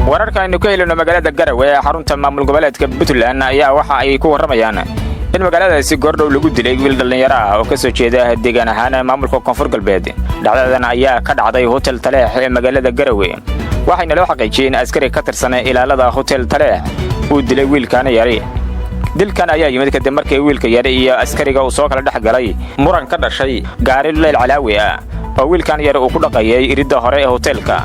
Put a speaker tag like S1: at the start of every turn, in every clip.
S1: Wararka aynu ka helino magaalada Garowe ee xarunta maamul goboleedka Puntland ayaa waxa ay ku warramayaan in magaaladaasi goordhow lagu dilay wiil dhallinyaro ah oo ka soo jeeda deegaan ahaan maamulka Koonfur Galbeed. Dhacdadan ayaa ka dhacday Hotel Taleex ee magaalada Garowe, waxayna loo xaqiijiyey in askari ka tirsan ilaalada Hotel Taleex uu dilay wiilkaana yari. Dilkan ayaa yimid kadib markii wiilka yari iyo askariga uu soo kala dhex galay muran ka dhashay gaari leyl calaawi ah oo wiilkan yari uu ku dhaqayay iridda hore ee hoteelka.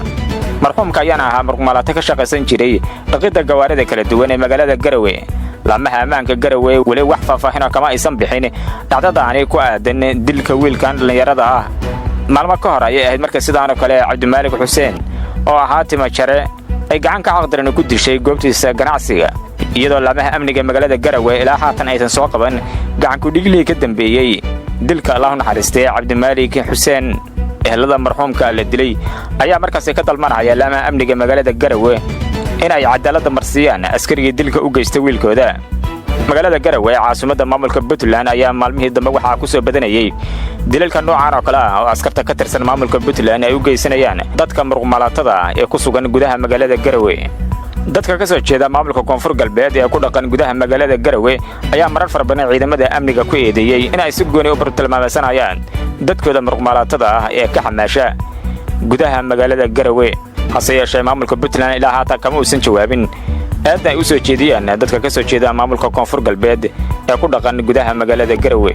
S1: Marxuumka ayaana ahaa muruqmaalato ka shaqaysan jiray dhaqidda gawaarida kala duwan ee magaalada Garowe. Laamaha ammaanka Garowe weli wax faahfaahina kama aysan bixin dhacdadaani ku aadan dilka wiilkan dhallinyarada ah. Maalmo ka hor ayay ahayd marka sidaanoo kale Cabdimaalik Xuseen oo ahaa timajare ay gacan ka xaqdaran ku dishay goobtiisa ganacsiga, iyadoo laamaha amniga magaalada Garowe ilaa haatan aysan soo qaban gacankudhiglihii ka dambeeyey dilka, Allahu naxariistay, Cabdimaalik Xuseen. Ehelada marxuumka la dilay ayaa markaasi ka dalmanaya laamaha amniga magaalada Garowe in ay cadaaladda marsiiyaan askarigii dilka u geystay wiilkooda. Magaalada Garowe ee caasimadda maamulka Puntland ayaa maalmihii dambe waxaa ku soo badanayey dilalka noocan oo kale ah oo askarta ka tirsan maamulka Puntland ay u geysanayaan dadka muruqmaalatada ee ku sugan gudaha magaalada Garowe. Dadka ka soo jeeda maamulka Koonfur Galbeed ee ku dhaqan gudaha magaalada Garowe ayaa marar fara badan ciidamada amniga ku eedeeyey in ay si gooni u bartilmaamaysanayaan dadkooda muruqmaalatada ah ee ka xamaasha gudaha magaalada Garowe. Hase yeeshee, maamulka Puntland ilaa haatan kama uusan jawaabin aadna ay u soo jeediyaan dadka ka soo jeeda maamulka Koonfur Galbeed ee ku dhaqan gudaha magaalada Garowe.